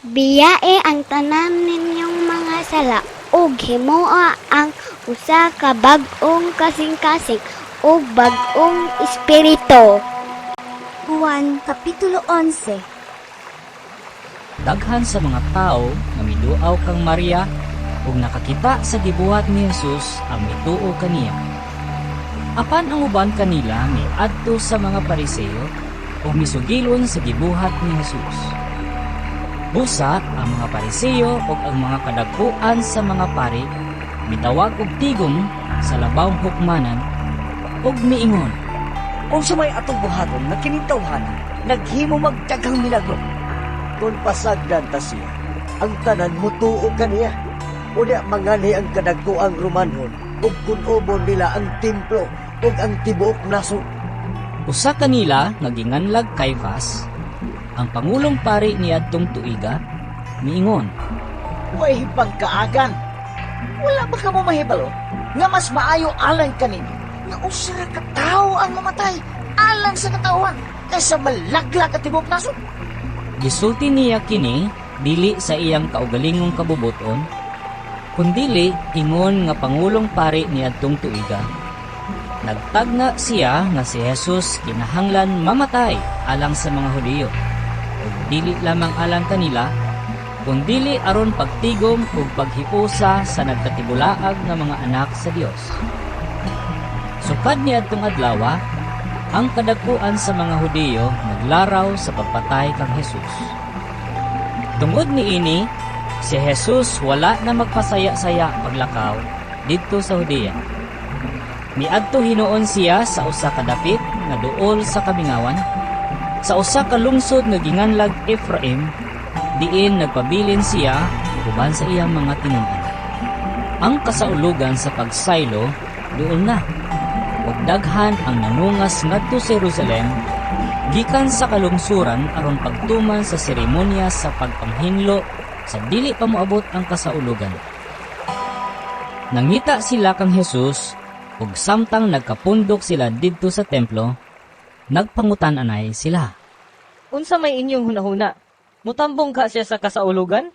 Biyae ang tanan ninyong mga sala ug himoa ang usa ka bag-ong kasing-kasing ug bag-ong espiritu. Juan Kapitulo 11. Daghan sa mga tawo nga miduaw kang Maria ug nakakita sa gibuhat ni Jesus ang mituo kaniya. Apan ang uban kanila miadto sa mga Pariseo ug misugilon sa gibuhat ni Jesus. Busa ang mga Pariseo ug ang mga kadagkuan sa mga pari mitawag og tigom sa labawng hukmanan ug miingon, "Unsa may atong buhaton nga kining tawhana naghimo magdaghang milagro? Kung pasagdan ta siya, ang tanan mutuo kaniya. Unya manganhi ang kadagkuang Romanhon ug kun-obon nila ang templo ug ang tibuok nasod." Usa kanila nga ginganlag Caifas, ang pangulong pari niadtong tuiga, miingon, "Way pagkaagan. Wala ba kamo mahibalo nga mas maayo alang kaninyo nga usa ra ka tawo ang mamatay alang sa katawhan kaysa malaglag ang tibuok nasod?" Gisulti niya kini dili sa iyang kaugalingong kabubuton, kundili ingon nga pangulong pari niadtong tuiga. Nagtagna siya nga si Jesus kinahanglan mamatay alang sa mga Hudiyo, ug dili lamang alang kanila, kundili aron pagtigom ug paghiusa sa nagkatibulaag nga mga anak sa Dios. Sukad niadtong adlawa, ang kadagkuan sa mga Hudiyo naglaraw sa pagpatay kang Jesus. Tungod niini, si Jesus wala na magpasaya-saya paglakaw didto sa Judea. Miadto hinuon siya sa usa ka dapit nga duol sa kamingawan, sa usa ka lungsod nga ginganlag Efraim, diin nagpabilin siya uban sa iyang mga tinun-an. Ang kasaulugan sa pagsaylo duol na, ug daghan ang nanungas ngadto sa Jerusalem gikan sa kalungsuran aron pagtuman sa seremonya sa pagpanghinlo sa dili pa moabot ang kasaulugan. Nangita sila kang Jesus ug samtang nagkapundok sila didto sa templo, nagpangutan-anay sila. "Unsa may inyong hunahuna? Mutambong ka siya sa kasaulugan?"